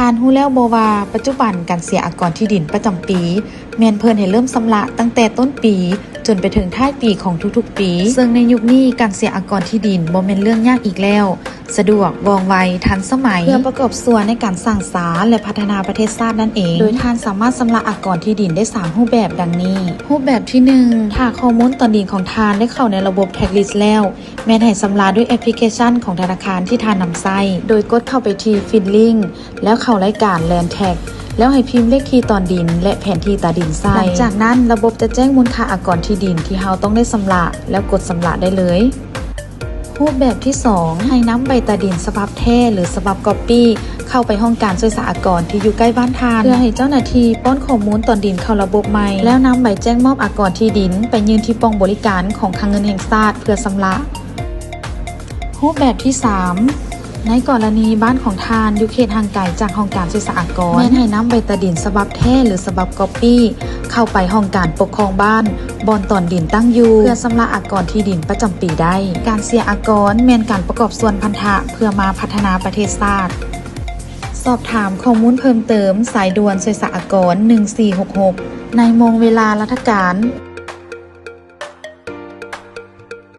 ທ່ານຮູ້ແລ້ວບໍ່ວ່າ ປັດຈຸບັນການເສຍອາກອນທີ່ດິນປະຈຳປີ ແມ່ນເພິ່ນໃຫ້ເລີ່ມຊຳລະຕັ້ງແຕ່ຕົ້ນປີ ຈົນໄປເຖິງທ້າຍປີຂອງທຸກໆປີ, ເຊິ່ງໃນຍຸກນີ້ການເສຍອາກອນທີ່ດິນບໍ່ແມ່ນເລື່ອງຍາກອີກແລ້ວ, ສະດວກ, ວ່ອງໄວ, ທັນສະໄໝ ເພື່ອປະກອບສ່ວນໃນການສ້າງສາ ແລະ ພັດທະນາປະເທດຊາດນັ້ນເອງ. ໂດຍທ່ານສາມາດຊຳລະອາກອນທີ່ດິນໄດ້ສາມຮູບແບບດັ່ງນີ້. ຮູບແບບທີໜຶ່ງ, ຖ້າຂໍ້ມູນຕອນດິນຂອງທ່ານໄດ້ເຂົ້າໃນລະບົບ Tax List ແລ້ວ, ແມ່ນໃຫ້ຊຳລະດ້ວຍແອັບພລິເຄຊັນຂອງທະນາຄານທີ່ທ່ານນຳໃຊ້, ໂດຍກົດເຂົ້າໄປທີ່ Fill Link ແລ້ວເຂົ້າລາຍການ Land Tax ແລ້ວໃຫ້ພິມເລກທີ່ຕອນດິນ ແລະ ແຜນທີ່ຕາດິນໃສ່. ຫຼັງຈາກນັ້ນ, ລະບົບຈະແຈ້ງມູນຄ່າອາກອນທີ່ດິນທີ່ເຮົາຕ້ອງໄດ້ຊຳລະ ແລ້ວກົດຊຳລະໄດ້ເລີຍ. ຮູບແບບທີສອງ, ໃຫ້ນຳໃບຕາດິນສະບັບແທ້ ຫຼື ສະບັບກັອບປີ້ ເຂົ້າໄປຫ້ອງການສ່ວຍສາອາກອນທີ່ຢູ່ໃກ້ບ້ານທ່ານ ເພື່ອໃຫ້ເຈົ້າໜ້າທີ່ປ້ອນຂໍ້ມູນຕອນດິນເຂົ້າລະບົບໃໝ່ ແລ້ວນຳໃບແຈ້ງມອບອາກອນທີ່ດິນໄປຍື່ນທີ່ປ່ອງບໍລິການຂອງຄັງເງິນແຫ່ງຊາດເພື່ອຊຳລະ. ຮູບແບບທີສາມ, ໃນກໍລະນີບ້ານຂອງທ່ານຢູ່ເຂດຫ່າງໄກຈາກຫ້ອງການສ່ວຍສາອາກອນ, ແມ່ນໃຫ້ນຳໃບຕາດິນສະບັບແທ້ ຫຼື ສະບັບກັອບປີ້ ເຂົ້າໄປຫ້ອງການປົກຄອງບ້ານ ບ່ອນຕອນດິນຕັ້ງຢູ່ ເພື່ອຊຳລະອາກອນທີ່ດິນປະຈຳປີໄດ້. ການເສຍອາກອນແມ່ນການປະກອບສ່ວນພັນທະເພື່ອມາພັດທະນາປະເທດຊາດ. ສອບຖາມຂໍ້ມູນເພີ່ມເຕີມ ສາຍດ່ວນສ່ວຍສາອາກອນ ໜຶ່ງສີ່ຫົກຫົກ ໃນໂມງເວລາລັດຖະການ.